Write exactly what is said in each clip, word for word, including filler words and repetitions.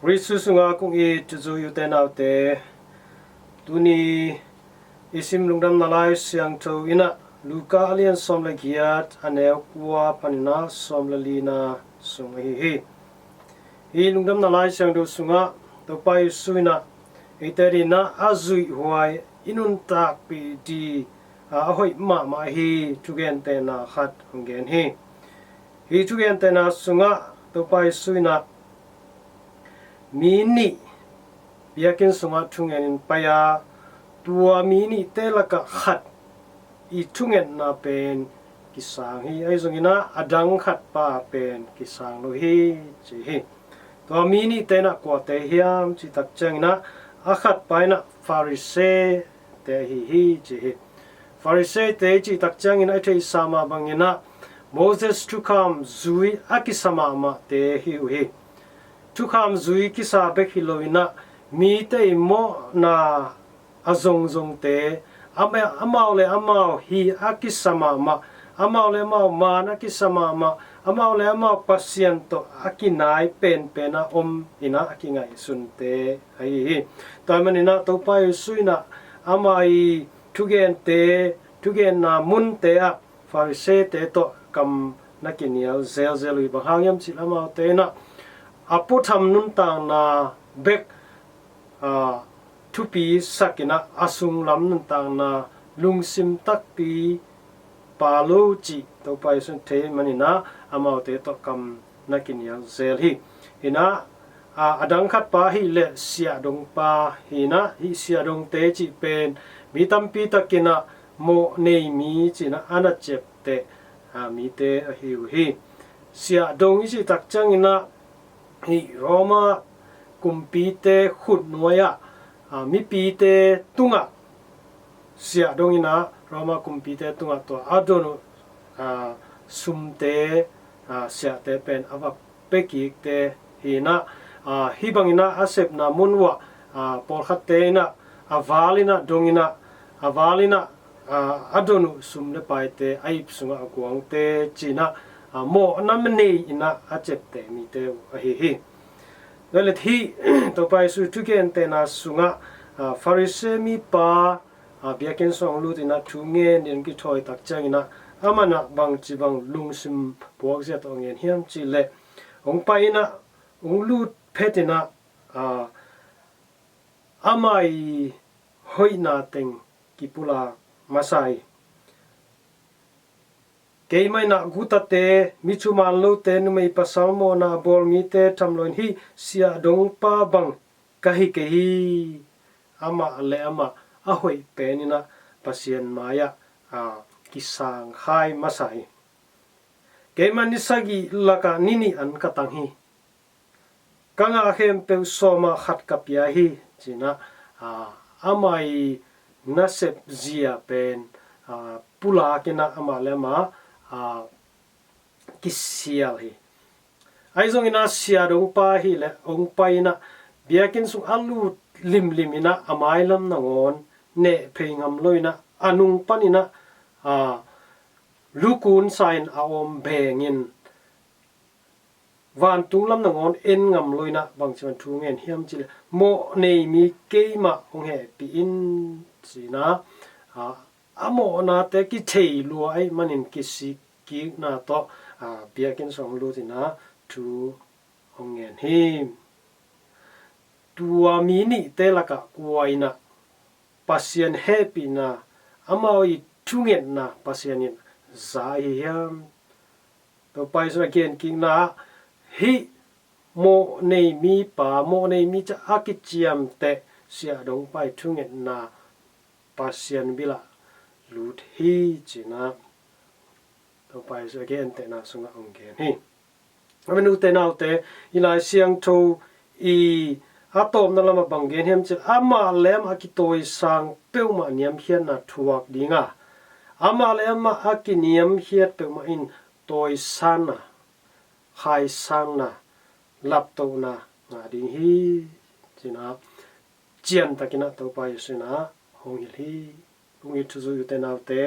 Khrih Jesuh sungah kong it u, u te nau te, tuni i sim lungdamna Lai Siangtho in ah Luka a lian sawm le giat, a neu kua panin ah sawm le lina sung ahi hi. Hih lungdamna Lai Siangtho sungah Topa Jesuh in ah eite adingin ah a zuihhuai, i nuntakpih ding a hoih mahmah ahi thugentehna khat hong gen hi. Hih thugentehna sungah Topa Jesuh in ah mi nih biakinn sungah thungenin pai a, tua mi nihte lakah khat i thungetna pen kisang hi. Ahi zongin ah a dang khat pa pen kisang lo hi, ci hi. Tua mi nihte in ah kuate hiam cih tak ciangin ah, a khat pa in ah Pharisee te ahi hi, ci hi. Pharisee te cih tak ciangin a i theihsa mah bangin ah Moses thukham zui a kisa mahmahte hi uh hi. Thukham zui kisa bek hi loin ah mite i mawhna a zongzongte, ama-, amau le amau hi a kisa mahmah, amau le amau man a kisa mahmah, amau le amau Pasian tawh a kinai penpen a om in ah a kingaihsunte ahi hi. Tua ahih manin ah Topa Jesuh in ah ama i thugente, thugenna munte ah Pharisee te tawh kam na kinial zelzel uh hi. Bang hang hiam cih leh amaute in ah a puatham nuntakna bek, aa, thupi sakin ah a sunglam nuntakna lungsim takpi pha lo cih Topa Jesuh in thei manin ah amaute tawh kam na kinial zel hi. Hi in ah, aa, a dang khat pa ahih leh siahdong pa hi in ah, hih siahdongte cih pen mi tampi takin ah mawh nei mi ci-in ah a na ciapteh, aa, mite ahi uh hi. Siahdong i cih tak ciangin ah hih Roma kumpite khutnuai ah, aa, mipite tungah siahdong in ah Roma kumpite tungah tua a don uh, aa, sumte, aa, siahte pen a va pia kikte hi in ah, aa, hih bangin ah a sepna mun uah, aa, pawlkhatte in ah a val in ah dong in ah, a val in ah, aa, a don uh sum le paite, a ip sungah a guangte ci-in ah, aa, mawhna nei in ah a ciapteh mite uh ahi hi. Tua leh hih Topa Jesuh thugentehna sungah, aa, Pharisee mipa, aa, biakinn sungah hong lut in ah thu ngen dingin kithawi tak ciangin ah amah in ah bangci bang lungsim puakzia tawh hong ngen hiam cih leh, hong pai in ah hong lut phet in ah, aa, ama i hoihna teng kipulak masa hi. Keimah in ah gutate, mi thuman lote, numei pasal mawhna a bawl mite tham loin hih siahdong pa bang ka hi kei hi. Amah le amah a hoih pen in ah Pasian mai-ah, aa, kisangkhai masa hi. Keimah ni sagih lakah ni nih an ka tang hi. Ka ngah khempeuh sawm ah khat ka pia hi, ci-in ah, aa, ama i nasep zia pen, aa, pulak in ah amah le amah, aa, kisial hi. Ahi zongin ah siahdong pa ahih leh hong pai in ah biakinn sung a lut limlim in ah a mailam nangawn neh phei ngam lo in ah a nung pan in ah, aa, lukun sa in a om beng in vantung lam nangawn en ngam lo in ah bangci bang thu ngen hiam cih leh, mawh nei mi keimah hong hehpih in, ci-in ah, aa, a mawhnate kithei lua ahih manin kisik kikna tawh, aa, biakinn sungah hong lut in ah thu hong ngen hi. Tua mi nihte lakah kua in ah Pasian hehpihna, amau i thungetna Pasian in za ahi hiam? Topa Jesuh in a genkikna ah hih mawh nei mipa, mawh nei mi ci-a a kiciamteh siahdong pa i thungetna Pasian bil ah lut hi, ci-in ah Topa Jesuh a gentehna sungah hong gen hi. A min ute naute, i Lai Siangtho i a tawpna lamah bang gen hiam cih leh, amah le amah a kitawisang peuhmah niamkhiatna thuak ding a, amah le amah a kiniamkhiat peuhmah in tawisanna, khaisanna, laptohna ngah ding hi, ci-in ah ciantakin ah Topa Jesuh in ah hong hilh hi. Kong it u, ute naute,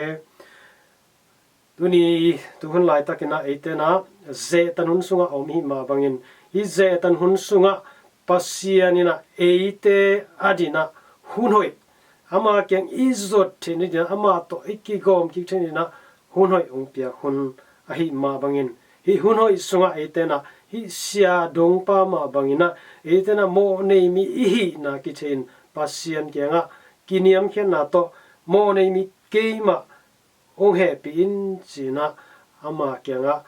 tuni tuhun laitakin ah eite in ah zehtan hun sungah a om i hih mah bangin, hih zehtan hun sungah Pasian in ah eite a dinah hun hoih, ama kiang i zuat theih nadinah, ama tawh i kigawm kik theih nadinah hun hoih hong piak hun ahih mah bangin, hih hun hoih sungah eite in ah hih sia dongpa mah bangin ah eite in ah mawhnei mi i hihna kithei-in Pasian kiangah kiniamkhiatna tawh mawhnei mi keimah hong hehpih in ci-in ah ama kiangah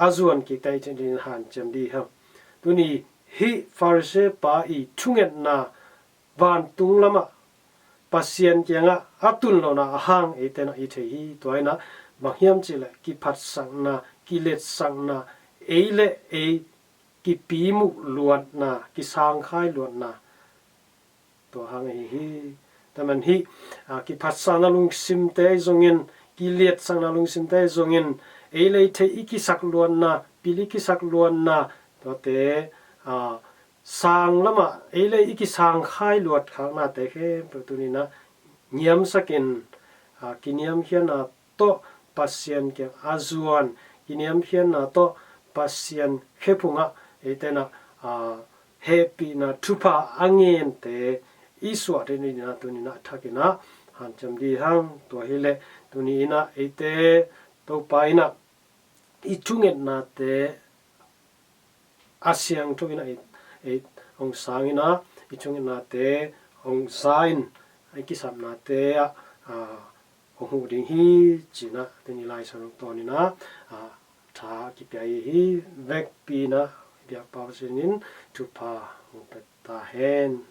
a zuan kik theih nadingin hanciam dih hang. Tuni hih Pharisee pa i thungetna vantung lamah Pasian kiangah a tun lohna a hang eite in ah i thei hi. Tua in ah bang hiam cih leh kiphatsakna, kiletsakna, ei le ei kipimuh luatna, kisangkhai luatna, tua hang ahi hi. Tua man hih, a, kiphatsakna lungsimte ahi zongin, kiliatsakna lungsimte ahi zongin, ei le ei theih i kisak luatna, pil i kisak luatna, tuate, a, sang lamah ei le ei i kisangkhai luat khaknate khempeuh tuni-in ah niamsakin, a, kiniamkhiatna tawh Pasian kiang a zuan, kiniamkhiatna tawh Pasian khephungah eite in ah, a, hehpihna thupha a ngente i suah theih nadingin ah tuni-in ah thakin ah hanciam dih hang. Tua hileh tuni-in ah eite Topa in ah i thungetnate a siangtho in ah ei, ei hong sang in ah, i thungetnate hong za in, i kisapnate ah, a, hong huh ding hi ci-in ah tuni Lai Siangtho tawnin ah, a, tha kipia hi. Vekpi-in ah biakpa Pasian in thupha hong pia ta hen.